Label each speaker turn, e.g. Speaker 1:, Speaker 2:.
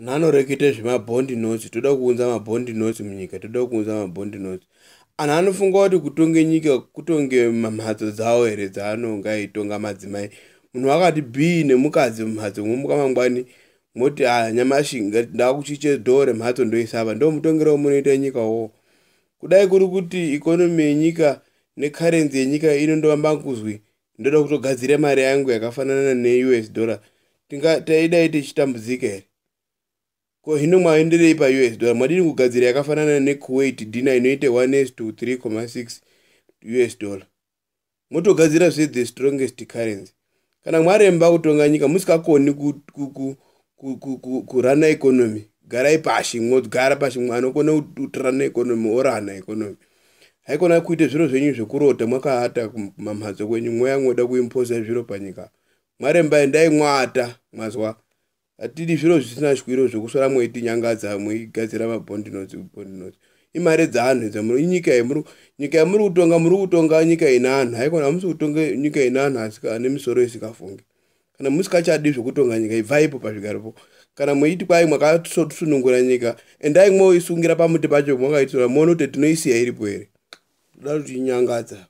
Speaker 1: Anhu anorekete zvemabond notes, toda kuunza mabond notes munyika, toda kuunza mabond notes. Anhu anofunga kuti kutonge nyika kutonge mhamhatso dzawo here dzaanonga eitonga madzimai. Munhu akati bhii nemukadzi mumhatso, mwomuka mangwani moti, "A, nyamashi ndakuchiche dhoo remhatso ndoisa apa." Ndo mutongero wamunoita nyika wo. Kudai kuri kuti economy yenyika necurrency yenyika inondovamba kuzwi ndoda kutogadzira mari yangu yakafanana neUS dollar, taidai tichitambudzika here? Ko hino mwaenderei paUS dollar? Mwadini kugadzira yakafanana neKuwait dinar inoite 1 to 3,6 US dollar, motogadzira zve the strongest currency? Kana mwaremba kutonga nyika, musikakoni kurana economy, garai pashi, mwogara pashi. Anokona kuturana economy orana economy. Haikona kuite zviro zvenyu zvekurota mwakaata kumamhatso kwenyu, mweya mwoda kuimposa zviro panyika. Mwaremba, endai mwaata. Mwazwa? Hatidi zviro zvisina shwiro zvekuswera mweitinyangadza, mweigadzira mabond notes. Bond notes imari dzeanhu idzi. Inyika yemuri, nyika yamuri kutonga, muri kutonga nyika ine anhu. Haikona, hamusi kutonga nyika ine anhu asi ane misoro isikafungi. Kana musikachadi zvekutonga nyika, ibvaipo pazvigaropo. Kana mweiti kwai mwakasunungura nyika, endai mwoisungira pamuti pacho mwakaitora, muone kuti tinoisiya iripo here. Toda kutinyangadza.